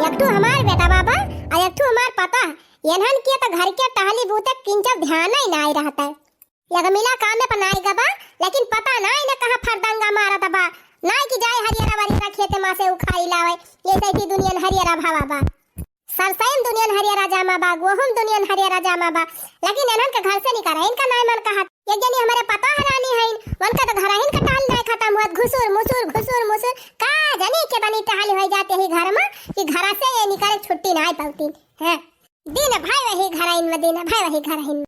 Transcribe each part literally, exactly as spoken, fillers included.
एक ठो हमार बेटा बाबा, और एक ठो हमार पता। एनहन के तो घर के टहली बूते किंचल ध्यान ही नाई रहता है। यग मिला काम में पनाई गबा, लेकिन पता नाई न कहाँ फरदंगा मारत बा। नाई कि जाए हरियरा वरियरा खेते मा से उखाड़ी लावे, ये सैती दुनियन हरियरा भावा बा। सरसैम दुनियन हरियरा जामा बा, गोहूम दुनियन हरियरा जामा बा, लेकिन एनहन के घर से निकरे इनका नाई मन कहत। एक जनी हमारे पता हरानी है, उनका तो घर हिन का टहल नाई खत्म हुआ, घुसुर मुसुर, घुसुर मुसुर, का जानी कितनी टहल हो जाते ही घर में कि घर से ये निकरे छुट्टी नाई पावती है। दिन भर वही घर इन में, दिन भर वही घर इन।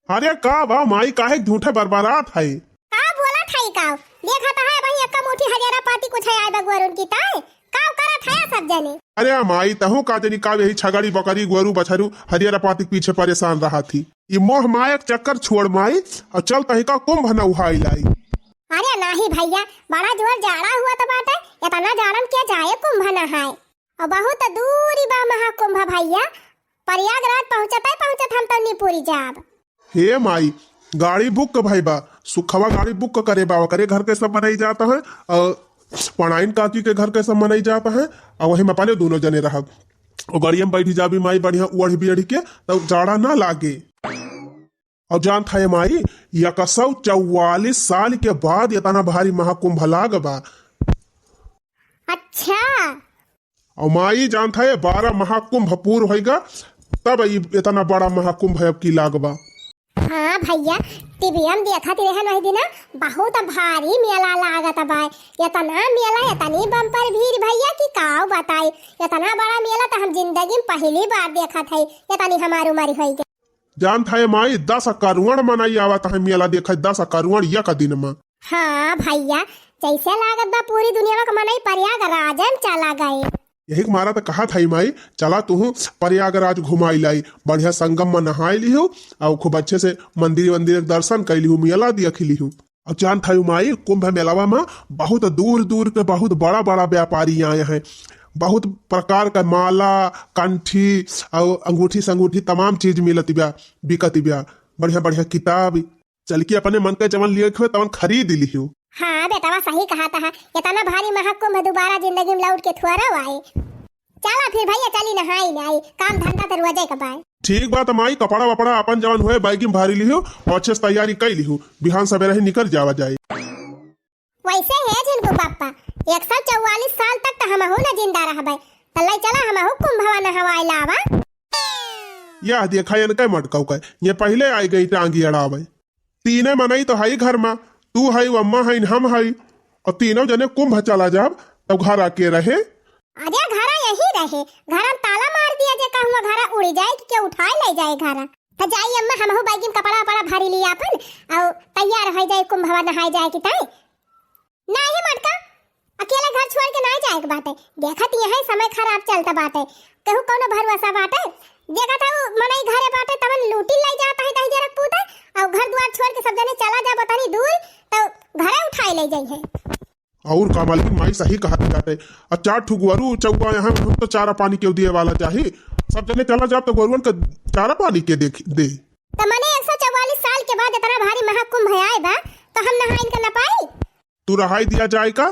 अरे का बा माई, काहे झूठे बरबरात है? का बोलत है का? देखत है वही एक्का मुट्ठी हरियरा पाती कुछ है आए बा गोरुन की ताई। का करत है सब जने? अरे माई, तहू का जनी का यही छगड़ी बकरी गोरू बछरू हरियरा पाती के पीछे परेशान रहा थी। ये मोह माया के चक्कर छोड़ माई, और चल तही का कुंभ नहाई लाई। अरे नाही भैया, बड़ा जोर जाड़ा हुआ तो बाटे, इतना जाड़न के जाए कुंभ नहाए। और बहुत दूरी बा महाकुंभ भैया, प्रयागराज पहुँचत है पहुँचत हम तो निपुरी जाब। हे माई, गाड़ी बुक भई बा, सुखवा गाड़ी बुक करे बा, ओकरे घर के सब मनई जात है, और पढ़ाइन काकी के घर के सब मनई जात है, और वही में अपने दोनों जने रहब। और गाड़िया में बैठी जाबी माई, बढ़िया ओढ़ बिढ़ के, तब जाड़ा ना लागे। और जानत है माई, एक सौ चौवालीस साल के बाद इतना भारी महाकुंभ लाग बा। अच्छा। और माई जानत है, बारह महाकुंभ पूर होइगा, तब ई इतना बड़ा महाकुंभ है अब की लाग बा। हाँ भैया, टीवीया में देखत रहन वही दिना, बहुत भारी मेला लागत बा। इतना मेला, इतनी बम्पर भीड़ भैया कि काव बताई। इतना बड़ा मेला तो हम जिंदगी में पहली बार देखत है, इतनी हमार उम्र होई गई। जानत है माई, दस करोड़ मनई आवत है मेला देखे, दस करोड़ एक दिन में। हाँ भैया, जैसे लागत बा पूरी दुनिया में मनई प्रयागराज में चला गए। यही के मारा तो कहत है माई, चला तुहू प्रयागराज घुमाई लाई, बढ़िया संगम में नहाई लिहू, और खूब अच्छे से मंदिर वंदिर के दर्शन कर लिहू, मेला देख लिहू। और जानत है माई, कुंभ मेलावा में बहुत दूर दूर के बहुत बड़ा बड़ा व्यापारी आए हैं, बहुत प्रकार का माला, कंठी और अंगूठी संगूठी तमाम चीज मिलत बा, बिकत बा, बढ़िया बढ़िया किताब। चल के अपने मन के जवन लिए हुए तवन खरीद लिहू। हाँ बेटवा, सही कहत है, इतना भारी महाकुंभ दोबारा जिंदगी में लौट के थोड़ा आए। चला फिर भैया, चली नहाई नाई, काम धंधा तो रोजे के बाय। ठीक बात माई, कपड़ा वपड़ा अपन जवन होए बैगी में भारी लिहू और अच्छे से तैयारी कई लिहू, बिहान सवेरे ही निकल जावा जाए। वैसे है झिनकू पापा, एक सौ चौवालीस साल तक तो हमहू न जिंदा रहबे, तो ले चला हमहू कुंभवा नहवाए लावा। यह देखा इनके मटकाऊ का, ये पहले आई गई टांगी अड़ावे। तीने मनई तो हई घर मा, तू हई, अम्मा हई, हम हई, और तीनों जने कुंभ चला जाब, तब घर आके रहे। अरे घरा यही रहे, घरा में ताला मार दिया जे कहूँ घरा उड़ी जाए कि केहू उठाए ले जाए घरा। तो जाई अम्मा, हमहू बैगी में कपड़ा वपड़ा भरी ली आपन, और तैयार हो जाए कुंभवा नहाए जाए की ताई। नाही मटका, अकेले घर छोड़ के नाही जाए के बाटे। देखत यही समय खराब चलत बाटे, केहू कौनो भरोसा बाटे? देखत है उ मनई घरे बाटे, तवन लूटी ले जात है दही जरक पूते, और घर दुआर छोड़ के सब जने चला जा बतनी दूर, तो घरे उठाए ले जाई है। और का मालकिन, माई सही कहत बाटे। आ चार ठो गुआरू चौवा यहाँ में हम तो चारा पानी के दिए वाला चाही, सब जने चला जाब तो गोरुअन के चारा पानी के देख दे। तो मने एक सौ चौवालीस साल के बाद इतना भारी महाकुंभ आए बा, तो हम नहा इनका न पाई? तू रहाई दिया जाए का,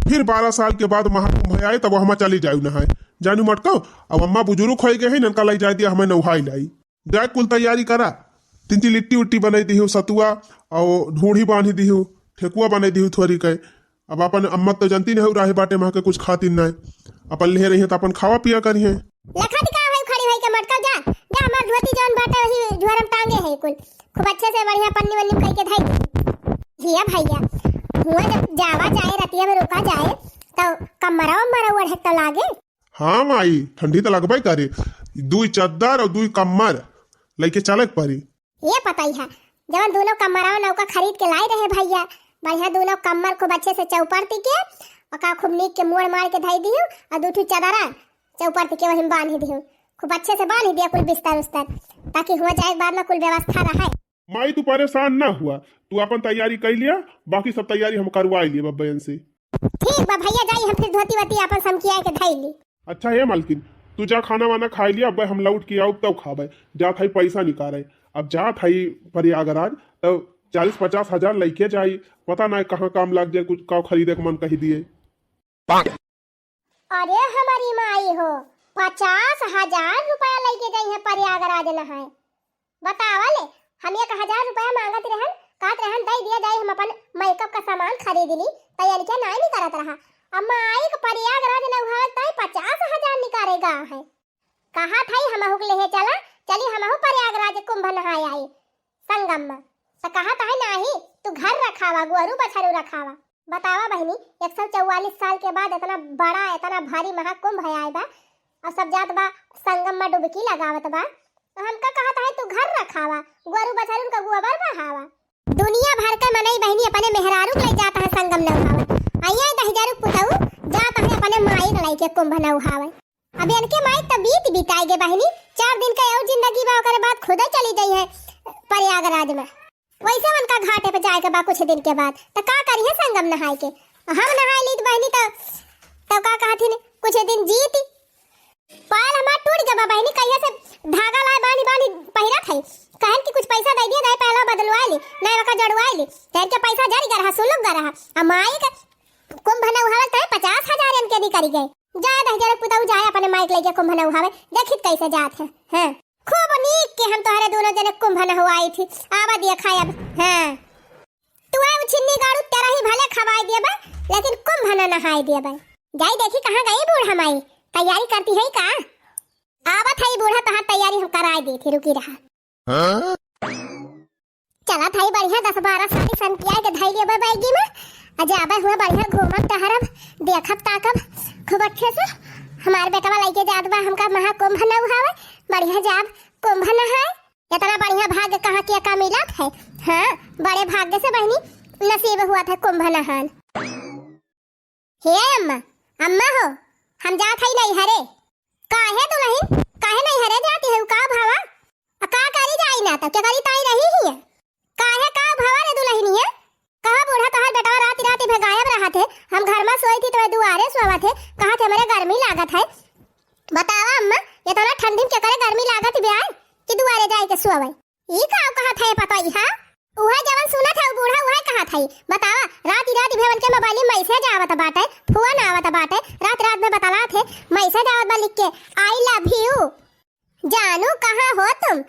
फिर बारह साल के बाद महाकुंभ आए, तब हम चली जाए नहाए। जानू मटको, अब अम्मा बुजुर्ग हो गए हैं, इनका लाई जाए दिया, हमें नहाई लाई। जाए कुल तैयारी करा, तीन तीन लिट्टी उट्टी बनाई दिहू, सतुआ और ढूढ़ी बांधी दिहू, ठेकुआ बनाई दिहू थोड़ी के। अब अपन अम्मा तो जानती नहीं, राहे बाटे माँ के कुछ खाती नहीं, अपन ले रही है तो अपन खावा पिया करी है। लखा दिखा है खड़ी होई के मटका जा, जा हमार धोती जौन बाटे वही झोरम टांगे है कुल, खूब अच्छे से बढ़िया पन्नी वन्नी कई के धई दे। हिया भैया, हुआ जब जावा जाए, रतिया में रुका जाए, तो कमरा उमरा ओढ़े तो लागे। हाँ माई, ठंडी तो लगबे करे। दुई चद्दर और दुई कम्मर लेके चले के पड़ी। ये पता ही है, जवन दोनों कम्मरवा नौका खरीद के लाई रहे भैया, बढ़िया दोनों कम्मर खूब अच्छे से चौपड़ ती के, ओका खूब नीक के मोड़ मार के धई दिहू, और दू ठू चदरा चौपड़ ती के वही में बांध दिहू। खूब अच्छे से बांध दिया कुल बिस्तर उस्तर, ताकि हो जाए के बाद में कुल व्यवस्था रहे। माई, तू परेशान ना हुआ, तू अपन तैयारी कर लिया, बाकी सब तैयारी हम करवा लिए बब्बन से। ठीक बा भैया, जाई हम फिर धोती वोती अपन समकिया के धई ली। अच्छा हे मालकिन, तू जा खाना वाना खाई लिया, अब हम लौट के आउब तब खाबे। जात हई पैसा निकाले, अब जात हई प्रयागराज, तब चालीस पचास हजार लेके जाई, पता ना कहाँ काम लाग जाए, कुछ का खरीदे के मन कही दिए। अरे हमारी माई, हो, पचास हजार रुपया लइके जइहैं प्रयागराज नहाए। बतावा ले, हम एक हजार रुपया माँगत रहन, कहत रहन, "दइ दिया जाई, हम अपन makeup का सामान खरीद ली," त इनके नाहीं निकारत रहा। अब माई के प्रयागराज नहावत ताई पचास हजार निकारे गा है। कहत हई, "हमहू के लेहे चला, चली हमहू प्रयागराज कुंभ नहाए आई संगम में।" त कहत हई, "नाहीं, तू घर रखावा, गोरू बछरू रखावा।" बतावा बहिनी, एक सौ चौवालीस साल के बाद इतना बड़ा, इतना भारी महाकुंभ है आए बा, और सब जात बा संगम में डुबकी लगावत बा। तो हमका कहत है, "तू घर रखावा, गोरू बछरुन का गोबर बहावा।" दुनिया भर के मनई बहिनी अपने मेहरारू के लई जात है संगम नहावे, अइया दहिजरू पुतऊ जात है अपने माई के लइके कुंभ नहावे। अब इनके माई त बीत बिताई गे बहिनी, चार दिन का और जिंदगी बा, ओकरे बाद खुदे चली जइहैं प्रयागराज में। वैसे उनका घाटे पे जाए के बा कुछ दिन के बाद, त का करिहैं संगम नहाए के? हम नहाए ली त बहिनी त, त का कहथिन, कुछ दिन जीती। पायल हमार टूट गबा बहिनी, कहिया से धागा लाए बानी बानी पहिरत है। कहन कि कुछ पैसा दे दिया, जाए पहला बदलवाए ली, नए वका जड़वाए ली। तेर के पैसा जरी गरहा, सुलुक गरहा। आ माई के कुंभ नहावल तय पचास हजार इनके निकरी गए। जाए दहिजरू पुतऊ जाए अपने माई के लइके कुंभ नहावे, देखित कैसे जात है। हाँ, खूब नीक के हम तोहरे दोनों जने कुंभ नहवाई थी। आवा दिया खाए अब। हाँ, तू है उछिन्नी गाड़ू, तेरा ही भले खवाई दिया बा, लेकिन कुंभ न नहाई दिया बा। जाई देखी कहाँ गई बूढ़ा माई, तैयारी करती है का? आवत है बूढ़ा, तोहार तैयारी हम कराए दी थी, रुकी रहा। हाँ? चला थाई बढ़िया दस बारह साड़ी सन किया के धई लेबे बैगी में। आ जाबे हुआ बढ़िया घूमब टहरब, देखब ताकब खूब अच्छे से। हमार बेटवा लइके जात बा हमका महाकुंभ नहावे, बढ़िया जाब कुंभ नहाए। इतना बढ़िया भाग्य कहाँ के का मिलत है? हाँ, बड़े भाग्य से बहिनी नसीब हुआ था कुंभ नहान। हे अम्मा, अम्मा हो, हम जात हई नैहरे। काहे दुलहिन, काहे नैहरे जाती है, का भावा? आ का करी जाई ना तो, क्या करी ताई रही ही है? काहे का भावा रे दुलहिनिया? कहा बूढ़ा तोहार बेटवा रात रात भे गायब रहत है, हम घर में सोई थी तो दुआरे सोवत है, कहा थे हमरे गर्मी लागत है। बतावा अम्मा, इतना ठंडी में के करे गर्मी लागत बे आए कि दुआरे जाए के सोवे? ई का कहत है पतोहिया? उहे जवन सुनत है उ बूढ़ा उहे कहत है। बतावा, रात रात भे उनके मोबाइल में मैसेज आवत बाटे, फोन आवत बाटे, रात रात में बतलात है, मैसेज आवत बा लिख के, "I love you।" जानू कहाँ हो तुम?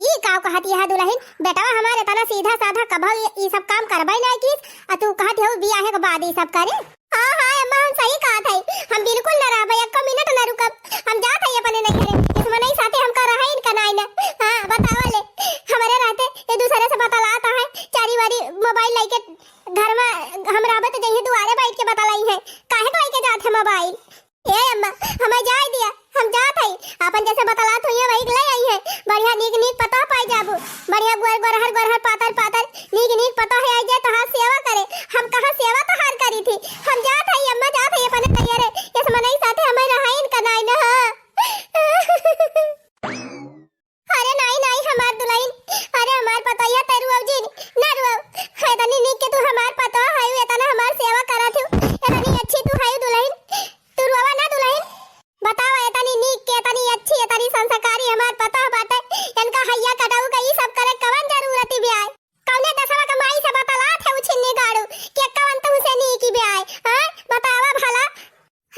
ई का कहत यह दुलहिन, बेटवा हमार इतना सीधा साधा कभव ई, ई सब काम करबे नहीं कीस, आ तू कहत हो बियाहे के बाद ई सब करे। हाँ, हाँ, अम्मा, हम सही कहत हई। हम बिल्कुल न रहबे, एको मिनट न रुकब। हम जात हई अपने नैहरे। इस मनई साथे हमका रहे इनका नाई न। हाँ, बतावा ले। हमरे रहते ये दूसरे से बतलात है। चारी वारी मोबाइल लइके घर में हम रहबे तो जइहे दुआरे बैठ के बतलाई है। काहे के लइके जात है मोबाइल? ए अम्मा, हमें जाए दिया, हम जात हई। आपन जैसे बतलात हुई है, वही ले आई है। बढ़िया नीक नीक पतोह पाई जाबू। बढ़िया गोर गोरहर गोरहर पातर पातर नीक नीक पतोह है, आई जाए तोहार सेवा करे। हम कहाँ सेवा तोहार करी थी? हम जात हई अम्मा, जात हई अपने नैहरे। इस मनई साथे हमें रहाइन का नाई ना। अरे नाई, नाई, हमार दुलहिन, अरे हमार पतोहिया, तै रुआव जिन, ना रुआव। है तनी नीक के तू हमार पतोह हयू, एतना हमार सेवा करत हयू, एतनी अच्छी तू हयू दुलहिन, तू रुआवा ना दुलहिन। बतावा, एतनी नीक के, एतनी अच्छी, एतनी संस्कारी हमार पतोह बाटे, इनका हैया कटाऊ का ई सब करे कवन जरूरत बे आए? कौने दसवा का माई से बतलात है उछिन्नी गाड़ू कि कवन तुमसे नीक बे आए? हाँ, बतावा भला।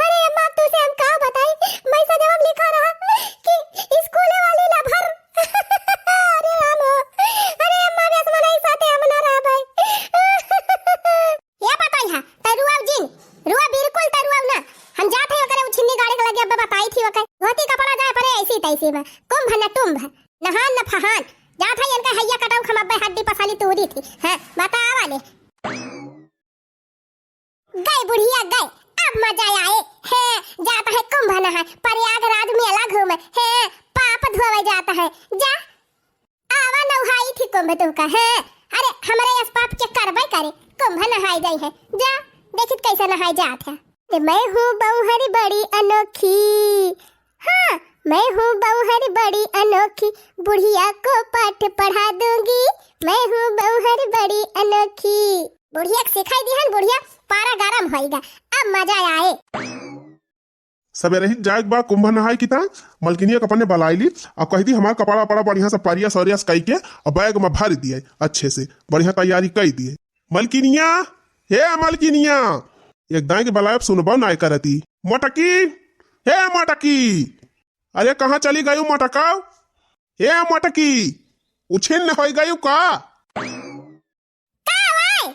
अरे अम्मा, तुसे हम का बताई, मैसेजवा में लिखा रहा कि स्कूल वाली लभर। अरे राम हो, अरे अम्मा, बेस मनई साथे हम ना रह भाई। ये पतोहिया, तै रुआव जिन, रुआ बिल्कुल तै रुआव ना। हम जात है ओकरे उछिन्नी गाड़े के लगे, अब बताई थी ओके। धोती कपड़ा जाए पड़े ऐसी तैसी में, कुंभ न टुंभ, नहान न फहान। जात है इनका हैया कटाऊ खमब्बे हड्डी पसली तूरी थी। हाँ, बतावा ले। गए बुढ़िया गए, अब मजा आए। हे, जात है कुंभ नहाए, प्रयागराज मेला घूमे। हे, पाप धोवे जात है। जा, आवा नहाई थी कुंभ तुहका। हे, अरे, हमरे यस पाप के करबे करे, कुंभ नहाए जाई है। जा, देखित कैसे नहाए जात है। ए, मैं हूँ बौहर बड़ी अनोखी, हाँ, मैं हूँ बौहर बड़ी अनोखी, बुढ़िया को पाठ पढ़ा दूंगी। मैं हूँ बौहर बड़ी अनोखी। बुढ़िया के सिखाई दिहन, बुढ़िया पारा गरम होइगा, अब मजा आए। सबेरहिन जाए के बा कुंभ नहाए की ता, मलकिनिया के अपने बलाई ली, अब कह दी हमार कपड़ा वपड़ा बढ़िया से परिया सरिया से कई के, अब बैग में भर दिए अच्छे से, बढ़िया तैयारी कई दिए। मलकिनिया, हे मलकिनिया, एक दाई के बलायब सुनबो नाय करती। मोटकी, हे मटकी, अरे कहाँ चली गयू मटकाऊ? हे मटकी, उछिन्न होइ गयू का? का वाई?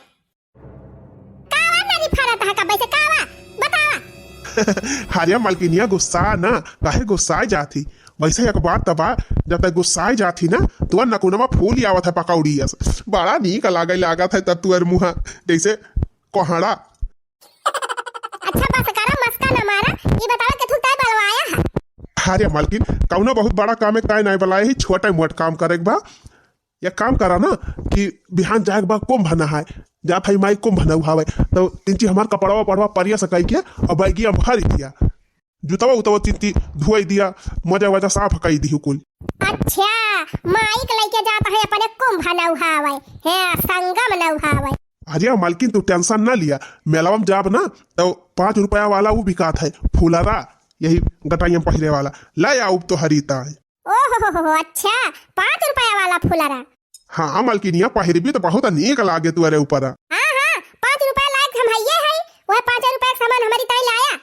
का वा मेरी फरत है का बैसे का वा? बतावा। अरे मलकिनिया गुस्सा ना, काहे गुस्साए जात ही? वैसे एक बात त बा, जब तक गुस्साए जात ही ना, तुअर नकुनवा फूल आवत है पकौड़ी अस। बड़ा नीक लागे लागत है तब तुअर मुँह, जैसे कोहड़ा। अच्छा बस करा, मस्का न मारा, ई बतावा कि तू तय बलवाया है? अरे मलकिन, कौनो बहुत बड़ा काम है, तय नहीं बलाए ही, छोटा मोट काम करे के बा। एक काम करा ना कि बिहान जाए के बा कुंभ नहाए, जात हई माई कुंभ नहावे, तो तिनची हमार कपड़वा वपड़वा परिया से कई के और बैगिया भर दिया, जूतवा उतवा तिनची धोई दिया, मजा वजा साफ कई दिहु कुल। अच्छा, माई के लइके जात है अपने कुंभ नहावे, हे संगम नहावे। अरे मलकिन, तू tension ना लिया, मेलवा में जाब ना तो पाँच रुपया वाला वो बिकात है फुलरा, यही गटाइया में पहिरे वाला, ले आउब तो हरी ताए। ओहो हो हो, अच्छा, पाँच रुपया वाला फुलरा। हाँ मलकिनिया, पहिरबी तो बहुत नीक लागे तुअरे ऊपर। हाँ हाँ, पाँच रुपया लायक हम हइये है, वह पाँच रुपया के सामान हमारी ताई लाया।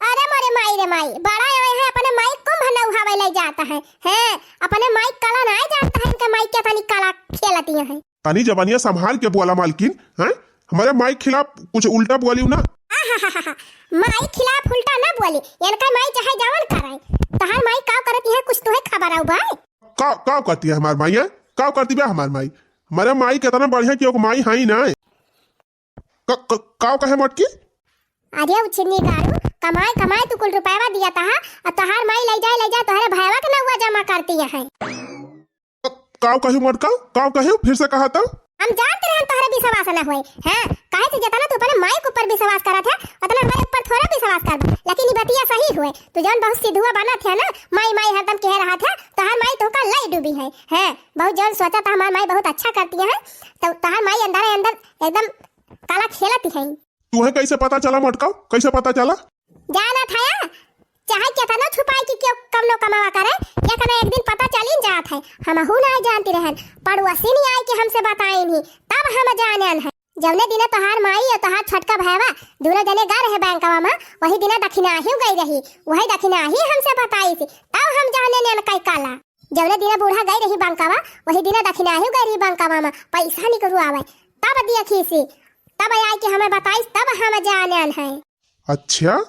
अरे मोरे माई रे माई, बड़ा आए है अपने माई कुंभ नहावे ले जाता है, हैं? अपने माई कला ना जाता है, इनके माई के तनी कला खेलती है। तनी जबानिया संभाल के बोला मलकिन, हैं? हमारे माई खिलाफ कुछ उल्टा बोलियो ना। आहाहाहा, माई खिलाफ उल्टा ना बोली, इनका माई चाहे जवन करे। तहार माई का करती है कुछ तुहे खबर आऊ भाई? का, का करती है हमार माई, हैं? का करती बा हमार माई? हमारे माई कितना बढ़िया की ओक माई है ही ना। क-, क-, काव कहे मटकी? अरे उछिन्नी गाड़ू, कमाए कमाए तू कुल रुपयवा दिया तहा, और तहार माई ले जाए ले जाए तोहरे भयवा के नौवा जमा करती है। क-, काव कही मटका? काव कही? फिर से कहा तो? हम जानते रहन तोहरे विश्वास न होए, हाँ? काहे से जितना तू अपने माई के ऊपर विश्वास करत है, उतना हमारे ऊपर थोड़ा विश्वास कर। लेकिन ये बतिया सही हुए, तू जौन बहुत सिद्धुआ बनत है ना, माई माई हरदम कह रहा था, तहार माई तोहका लई डूबी है, हाँ? बहुत जौन सोचा था हमार माई बहुत अच्छा करती है, तो तहार माई अंदर अंदर एकदम काला खेलत है। तुहे कैसे पता चला मटकाऊ, कैसे पता चला? जाना था या? चाहे केतना छुपाए कि क्यों कमनो कमावा करे, एक ना एक दिन पता चली जात है। हमहू ना जानती रहन, पड़ोसी नहीं आए कि हमसे बताइन ही, तब हम जानन है। जौने दिने तोहार माई और तोहार छोटका भैवा दोनों जने गा रहे बैंकवा में, वही दिने दखिनाही गई रही, वही दखिनाही हमसे बताई थी, तब हम जाने नेन कई काला। जौने दिने बूढ़ा गई रही बैंकवा, वही दिने दखिनाही गई रही बैंकवा में, पैसा निकलवावे, तब दिया खीसी, तब आई कि हमें बताई, तब हम जानन है। अच्छा,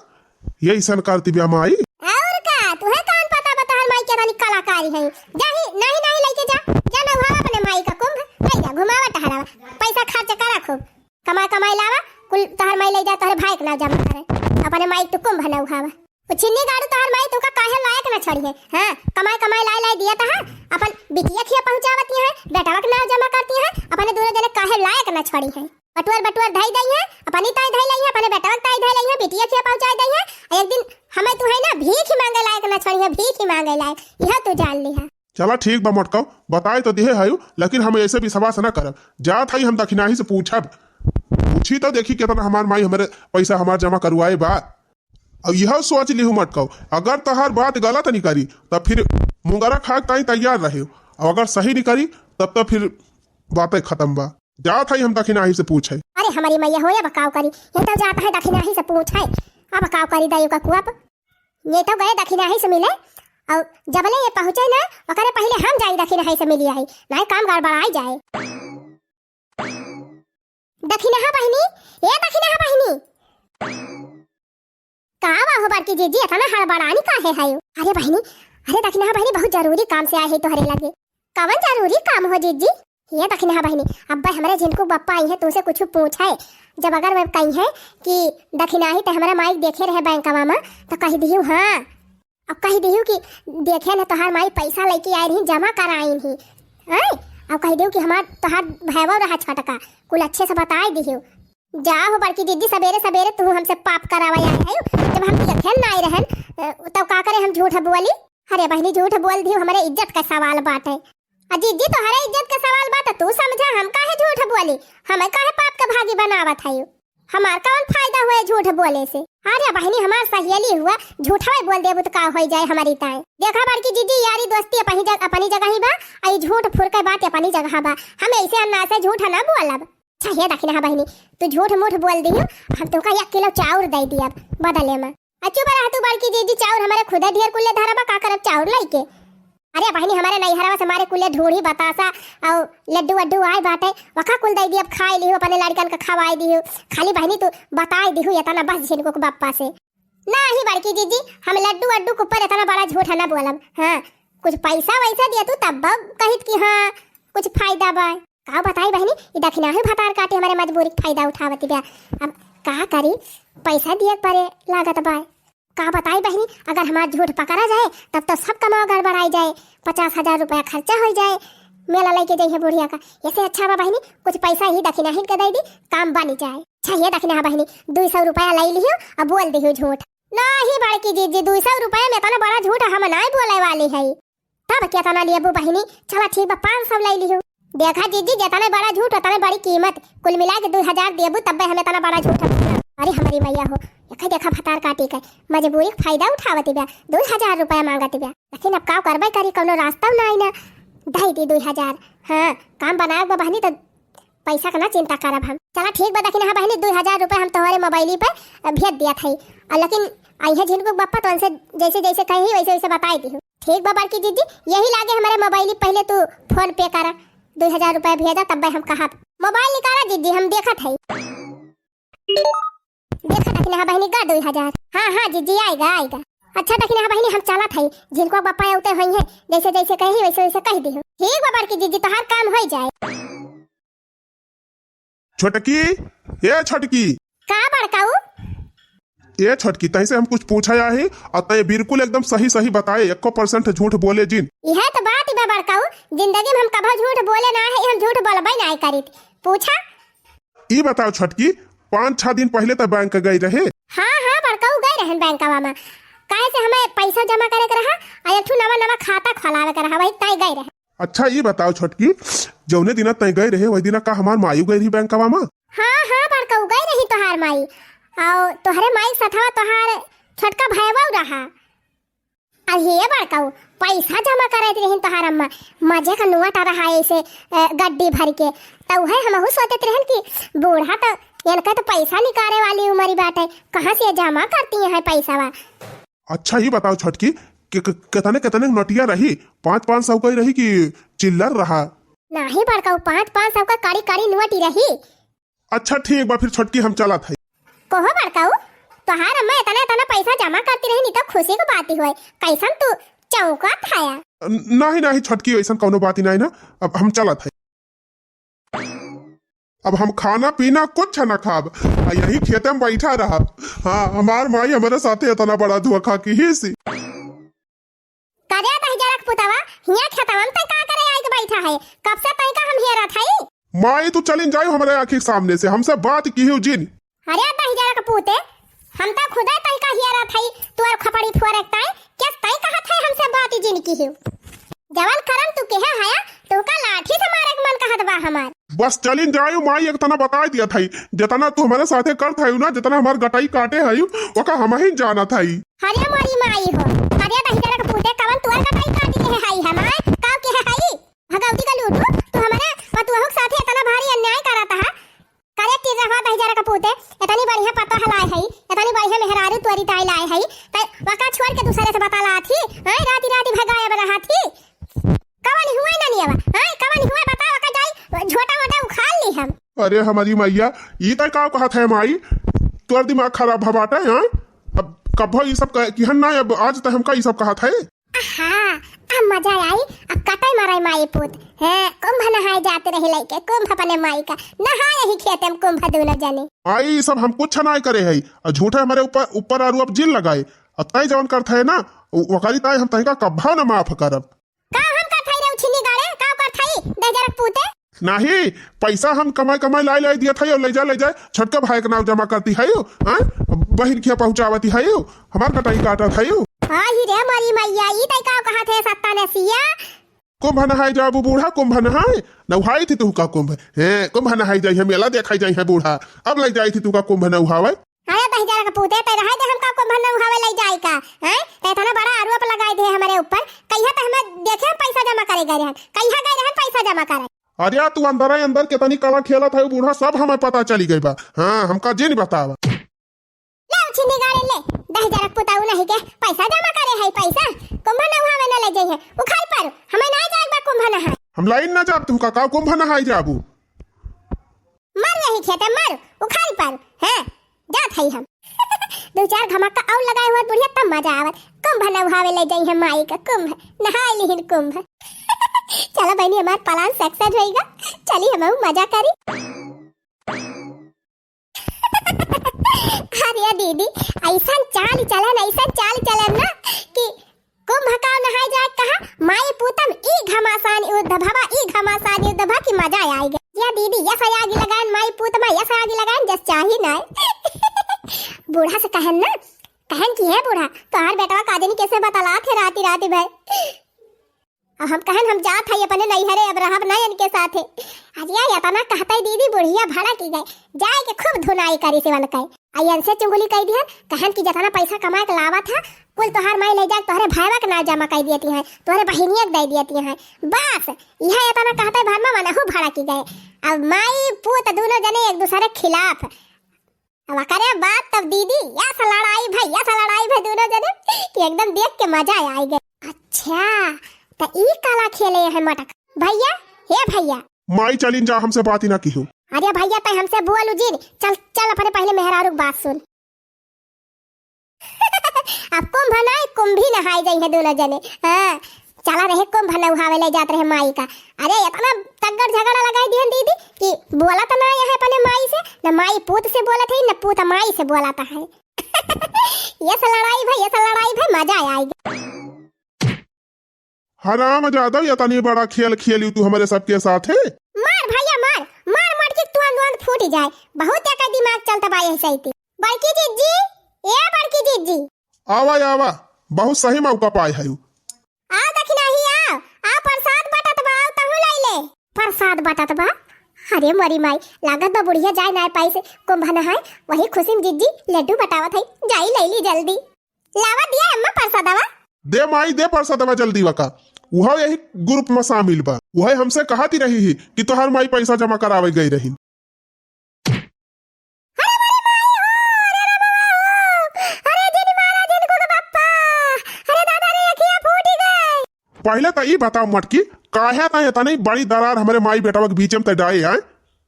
ये ऐसन करती बा माई? और का, तुहे कौन पता बा तोहर माई के तनी कलाकारी है? जाही, नहीं, नहीं लेके जा, जा नौहावा अपने माई का कुंभ, ले जा, घुमावा टहरावा, पैसा खर्च करा खूब, कमाई, कमाई लावा, कुल तोहर माई ले जा, तोहरे भाई के नाम जमा करे, अपने माई के तू कुंभ नौहावा। वो छिन्नी गाड़ू तोहर माई तुका काहे लायक न छोड़ी है, हाँ, कमाई, कमाई लाई, लाई दिया तहा, अपन बिटिया खिया पहुँचावती है, बेटवा के नाम जमा करती है, अपने दोनों जने काहे लायक न छोड़ी है। बटुअर बटुअर धई दई है, अपनी ताई धई लई है, अपने बेटवा के ताई धई लई है, बिटिया खिया पहुँचाई दई है। आ एक दिन हमें तू है ना भीख ही मांगे लायक ना छोड़ी है, भीख ही मांगे लायक, यह तू जान ली है। चला ठीक बा मटकाऊ, बताए तो दिहे हयू, लेकिन हम ऐसे विश्वास ना करब। जात हई हम दखिनाही से पूछब, पूछी तो देखी कितना हमार माई हमारे पैसा हमार जमा करवाए बा। अब यह सोच लिहू मटकाऊ, अगर तहार बात गलत निकरी तब फिर मुंगरा खाए ताई तैयार रहे, और अगर सही निकरी तब तो फिर बातें खत्म बा। जात हई हम दखिनाही से पूछे। अरे हमारी मैया हो, अब काव करी, ये तो जात है दखिनाही से पूछे, अब काव करी दई का कुआप। ये तो गए दखिनाही से मिले, और जबले ये पहुँचे ना, ओकरे पहले हम जाई दखिनाही से मिली आई, नहीं काम गड़बड़ाई जाए। दखिनहा बहिनी, ए दखिनहा बहिनी। का बा हो बड़की जीजी, इतना हड़बड़ानी काहे है? अरे बहिनी, अरे दखिनहा बहिनी, बहुत जरूरी काम से आए है तोहरे लगे। कवन जरूरी काम हो जीजी? ये दखिनहा बहिनी, अब्बे हमरे झिनकू बप्पा आई है, तुमसे कुछ पूछे। जब अगर वे कही है कि दखिनाही ते हमरा माई देखे रहे बैंकवा में, तो कह दिहू हाँ। अब कह दिहू कि देखे न तोहार माई पैसा लेके आई रही, जमा कराइन ही। हैं? अब कह दिहू कि हमार तोहार भैवा रहा छोटका, कुल अच्छे से बताए दिहू। जा हो बड़की दीदी, सबेरे सबेरे तू हमसे पाप करावा आई है, जब हम देखे ना आई रहन, अ, तब का करे हम झूठ बोली? अरे बहिनी, झूठ बोल दिहू, हमरे इज्जत का सवाल बाटे। आ जीजी, तोहरे इज्जत का सवाल बाटे, तू समझा, हम काहे झूठ बोली, हमें काहे पाप के भागी बनावत है? हमार कौन फायदा हुए झूठ बोले से? अरे बहिनी, हमार सहेली हुआ, झूठवे बोल देबू तो का होई जाए हमारी ताए? देखा बड़की जीजी, यारी दोस्ती अपनी जग-, अपनी जगह ही बा, आ ई झूठ फुर के बात अपनी जगह बा। हम ऐसे अन्ना से झूठ ना बोलब। अच्छा हे दखिनहा बहिनी, तू झूठ मूठ बोल दियो, हम तुमका एक किलो चाउर दे दियब बदले में। आ चुप रह तू बड़की जीजी, चाउर हमरे खुदे ढेर कुल्ले धरबा, का करब चाउर लइके? अरे बहिनी, हमरे नैहरवा से हमरे कुल्ले ढूढ़ी बतासा अउ लड्डू वड्डू आए बाटे, वका कुल दइ दिहु, अब खाइ लिहु, अपने लड़िकन का खवाइ दिहु। खाली बहिनी तू बताइ दिहु एतना बस झिनकू के बप्पा से। नाहीं बड़की जीजी, हम लड्डू वड्डू के ऊपर एतना बड़ा झूठ न बोलब। हाँ, कुछ पैसा वैसा दिया तू तब कहित कि हाँ कुछ फायदा बा। का बताई बहिनी, ई दखिनही भतार काटी हमरे मजबूरी के फायदा उठावत बिया। अब का करी, पैसा दिए के परे लागत बा। का बताई बहिनी, अगर हमार झूठ पकड़ा जाए तब तो सब कमावा गड़बड़ाइ जाए, पचास हजार रुपया खर्चा होइ जाए, मेला लइके जइहे बुढ़िया का। एसे अच्छा बा बहिनी, कुछ पैसा ही दखिनही के दइ दी, काम बनि जाए। अच्छा ये दखिनहा बहिनी, दुइ सौ रुपया लइ लिहु, अब बोल दिहु झूठ। नाहीं बड़की जीजी, दुइ सौ रुपया में एतना बड़ा झूठ हम नाहीं बोले वाली हई। तब केतना लेबू बहिनी? चला ठीक बा, पाँच सौ लइ लिहु। देखा जीजी, जेतने बड़ा झूठ ओतने बड़ी कीमत, कुल मिलाइ के दुइ हजार देबू तब्बे हम एतना बड़ा झूठ। अरे हमरी मइया हो, एका देखा भतार काटी के, मजबूरी के फायदा उठावत बिया, दुइ हजार रुपया माँगत बिया। लेकिन अब का करबे करी, कउनो रास्ता नाहीं ना, दइ दी दुइ हजार। हाँ, काम बनाए बा बहिनी, तो पैसा का ना चिंता करब हम। चला ठीक बा, दखिनहा बहिनी, दुइ हजार रुपया हम तोहरे मोबाइली पे भेज दिया थई। अउर लेकिन अइहे झिनकू के बप्पा तो उनसे जइसे जइसे कही वइसे वइसे बताइ दिहु। ठीक बा बड़की जीजी, यही लागे हमरे मोबाइली, पहिले तू PhonePe करा, दुइ हजार रुपया भेजा तब्बे हम कहब। मोबाइल निकाला जीजी, हम देखत हई। देखा दखिनहा बहिनी, गा दुइ हजार। हाँ हाँ जीजी, आइगा आइगा। अच्छा दखिनहा बहिनी, हम चलत हई, झिनकू के बप्पा अउते होइहे, जइसे जइसे कही वइसे वइसे कहि दिहु। ठीक बा बड़की जीजी, तोहार काम होइ जाए। छोटकी, ए छोटकी। का बड़काऊ? ए छोटकी, तइसे हम कुछ पूछा आही, अउर तइ बिल्कुल एकदम सही सही बताए, एको percent झूठ बोले जिन। इहे तो बात बा बड़काऊ, जिंदगी में हम कभो झूठ बोले ना है, हम झूठ बोलबे ना करित। पूछा। ई बताओ छोटकी, पाँच छह दिन पहिले त बैंक गइ रहे। हाँ हाँ बड़काऊ, गइ रहन बैंकवा में, काहे से हमें पैसा जमा करे के रहा, अउर एक ठो नवा नवा खाता खोलावे के रहा, वही ताई गइ रहे। अच्छा, ई बताओ छोटकी, जउने दिना तैं गए रहे, वही दिना का हमार माई गए रही बैंकवा में? हाँ, हाँ, बड़कऊ, गए रही तोहार माई। अउ तोहरे माई सथवा तोहार छोटका भयवा रहा। अरे बड़कऊ, पैसा जमा करत रहिन तोहार अम्मा, मजे का नोट रहा ऐसे, अ, गड्डी भर के। त उहे हमहू सोचत रहन कि बूढ़ा त, इनका त पैसा निकारे वाली उमरी बाटे, कहाँ से जमा करती हैं पैसावा? अच्छा, ई बताओ छोटकी, कि, कि, कितने, कितने नोटिया रही? पाँच, पाँच सौ का ही रही कि चिल्लर रहा? नाही बड़कऊ, पाँच, पाँच सौ का कड़ी, कड़ी नोट ही रही। अच्छा, ठीक बा, फिर छोटकी, हम चलत हई। कहो बड़कऊ, तोहार अम्मा इतना, इतना पैसा जमा करती रही, नहीं तो खुशी की बात ही होए। कैसन तू चौंकत हया? न-, नाही, नाही छोटकी, ऐसन कौनो बात ही नाही ना। अब हम चलत हई। अब हम खाना पीना कुछ न खाब, आ यही खेते में बैठा रहब। हाँ, हमार माई हमारे साथे इतना बड़ा धोखा किहिस। करे दहिजरा के पुतवा, हियां खेतवा में तै का करे आइके बैठा है? कब से तै का हम हेरत हई? माई, तू चलिन जायू हमरे आँखी के सामने से, हमसे बात किहू जिन। अरे दहिजरा के पूते, हम त खुदे तै का हेरत हई, तोर खपड़ी फोरक तै, केस तै कहत है हमसे बात जिन किहू? जवन करम तू केहे हया, तोहका लाठी से मारे के मन कहत बा हमार। बस चलिन जायू माई, एक तना बताई दिया थई, जितना तू हमारे साथे करत हयू ना, जितना हमार गटाई काटे हयू, ओका हम ही जानत हई। अरे मोरी माई हो, अरे दहिजरा के पूते, कवन तोर गटाई काटी केहे हई हमार, काव केहे हई? भगवती का लूटू, तू हमारे पतुआ के साथे इतना भारी अन्याय करत हा। करे टिर्रहवा दहिजरा का पूते, इतनी बढ़िया पतोह लाए हई, इतनी बढ़िया मेहरारू तोरी ताई लाए हई, तै वका छोड़ के दूसरे से बतलात ही, हैं, राती राती भगाए वाला हाथी। कवन हुआ ना नियवा, हैं, कवन हुआ बताओ, का जाई झोटा वोटा उखाड़ ली हम। अरे हमारी मैया, ई तै का कहत है माई? तोर दिमाग खराब है बाटे, हैं? अब कभो ई सब कह-, किहन ना, अब आज तै हमका ई सब कहत है। आहा, अब मजा आई, अब कटाई माराई माई पूत। हैं, कुंभ नहाए जात रही लइके, कुंभ अपने माई का, नहाए यही खेते में कुंभ दूनो जने। आई, ई सब हम कुछ ना करे हई, और झूठे हमारे ऊपर, ऊपर आरोप जिन लगाए, और तय जवन करत है ना, उ-, वकारी ताई हम तनिका कब्बा न माफ करब। का हम करत हई रे उछिनी गाड़े, का करत हई, दहिजरा के पूते? नाही, पैसा हम कमाई कमाई लाई लाई दियत हई और ले जा ले जा छोटका भाई के नाम जमा करती हई, हाँ? बहिन खिया पहुँचावती हई, हमार कटाई काटत हई। आई रे मोरी मैया, ई तै का कहत है सत्ता ने सिया? कुंभ नहाए जाबू बूढ़ा, कुंभ नहाए, नहाई थी तुहका कुंभ, हैं, कुंभ नहाए जाई, हम मेला देखाई जाई है बूढ़ा, अब ले जाई थी तुहका कुंभ नहावे। अरे दहिजरा के पूते, तै रहे दे हमका कुंभ नहावे ले जाए का, हैं? तै इतना बड़ा आरोप लगाए दे हमारे ऊपर, कहिया तै हमें देखे हम पैसा जमा करे गए रहन, कहिया गए रहन पैसा जमा करे? अरे तू अंदर ही अंदर कितनी कला खेलत है बूढ़ा, सब हमें पता चली गई बा। हाँ, हमका जिन बतावा। ले उछिनी गाड़े ले, जरक पुताऊ नहीं के पैसा जमा करे है, पैसा कुंभ नहावे न ले जाइए। उखाड़ पर, हमें ना जाए बा कुंभ नहाए। हम लाइन ना जाब तुमका का कुंभ नहाए जाबू? मर यही खेते मर, उखाड़ पर, हैं, जात है हम। दो चार घमाका और लगाए हुआ बुढ़िया तब मजा आवत। कुंभ नहावे ले जाइए माई का कुंभ, नहाए लिहिन कुंभ। चलो बहनी हमार plan success होइगा, चली हम मजा करी। अरे दीदी, ऐसन चाल चलन, ऐसन चाल चलन ना कि कुंभ का नहाए जाए कहा, माई पूतम ई घमासान युद्ध भवा, ई घमासान युद्ध भवा कि मजा आइगा। या दीदी, यस आगी लगाएन माई पूतमा, यस आगी लगाएन जस चाही ना। बूढ़ा से कहन ना, कहन कि हे बूढ़ा, तोहार बेटवा का दिन कैसे बतलात है राती राती भर। अब हम कहन हम जात हई अपने नैहरे, अब रहब ना इनके साथे। अरे इतना कहते दीदी बुढ़िया भड़क गए, जाए के खूब धुनाई करी से वन कहे। आ इनसे चुगली कह दिहन, कहन कि जितना पैसा कमा के लावत है, कुल तोहार माई ले जाके तोहरे भाईवा के नाम जमा कर देती है, तोहरे बहिनिया के दे देती है। बस यह इतना कहते भर में मनहु भड़क गए। अब माई पूत दोनों जने एक दूसरे के खिलाफ। अब करे बात तब दीदी, यस लड़ाई भई, यस लड़ाई भई दोनों जने कि एकदम देख के मजा आइगा। अच्छा, त ई काला खेले है मटक। भैया, हे भैया। माई चलिन जा, हमसे बात ही ना किहू। अरे भैया, तै हमसे बोलू जिन। चल, चल अपने पहले मेहरारू के बात सुन। अब कुंभ नाय, कुंभी नहाए जाई है दोनों जने। हाँ, चला रहे कुंभ नहावे ले जात रहे माई का। अरे इतना तगड़ झगड़ा लगाई दिहन दीदी कि बोला तो ना है अपने माई से, न माई पूत से बोलत है, न पूत माई से बोलत है। यस लड़ाई भई, यस लड़ाई भई, मजा आइगा। हराम जादव, इतनी बड़ा खेल खेली तू हमरे सबके साथे। मार भैया मार, मार मटकी तुरंत तुरंत फूट जाए। बहुत एकर दिमाग चलत बा यही सही। बड़की जिज्जी, ए बड़की जिज्जी। आवा आवा, बहुत सही मौका पाए है। आ दखिनाही आ, आ प्रसाद बटत बा, आउ तहु लई ले। प्रसाद बटत बा? अरे मरी माई, लागत बा बुढ़िया जाए ना पाई से कुंभ नहाए, वही खुशी में जिज्जी लड्डू बटावत है, जाई लई ली जल्दी। लावा दिया अम्मा प्रसादवा। दे माई, दे प्रसादवा जल्दी वका। उहो यही group में शामिल बा। उहे हमसे कहत ही रही ही कि तोहार माई पैसा जमा करावे गई रही। अरे मोरी माई हो, अरे रे बाबा हो, अरे जिन मारा जिन को के बप्पा, अरे दादा रे अखिया फूटी गए। पहले तो ई बताओ मटकी, काहे त इतनी बड़ी दरार हमरे माई बेटवा के बीच में त डाए आए,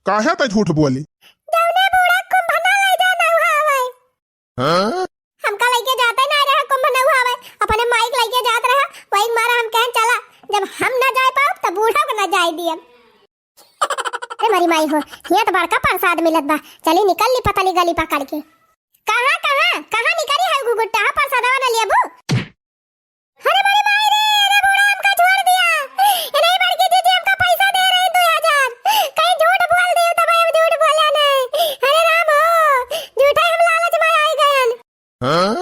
काहे त झूठ बोली? जौने बूढ़ा कुंभ ना ले जाना हुआ हवे। हाँ? हमका लइके जाते ना रहा कुंभ नहावे, अपने माई के लइके जात रहा, वही मारा हम कहन चला, जब हम ना जाए पाओ तो बूढ़ा को ना जाए दिए। अरे मरी माई हो, हियाँ तो बड़का प्रसाद मिलत बा, चली निकल ली पतली गली पकड़ के। कहाँ, कहाँ, कहाँ निकली है गुगुट्टा, हाँ प्रसादवा ना लेबू? अरे मोरी माई रे, अरे बूढ़ा हमका छोड़ दिया। ए नहीं बड़की जीजी हमका पैसा दे रही दो हजार। कहीं झूठ बोल दियो तो भाई हम झूठ बोले नहीं। अरे राम हो, झूठा हम लालच में आई गयन। हाँ?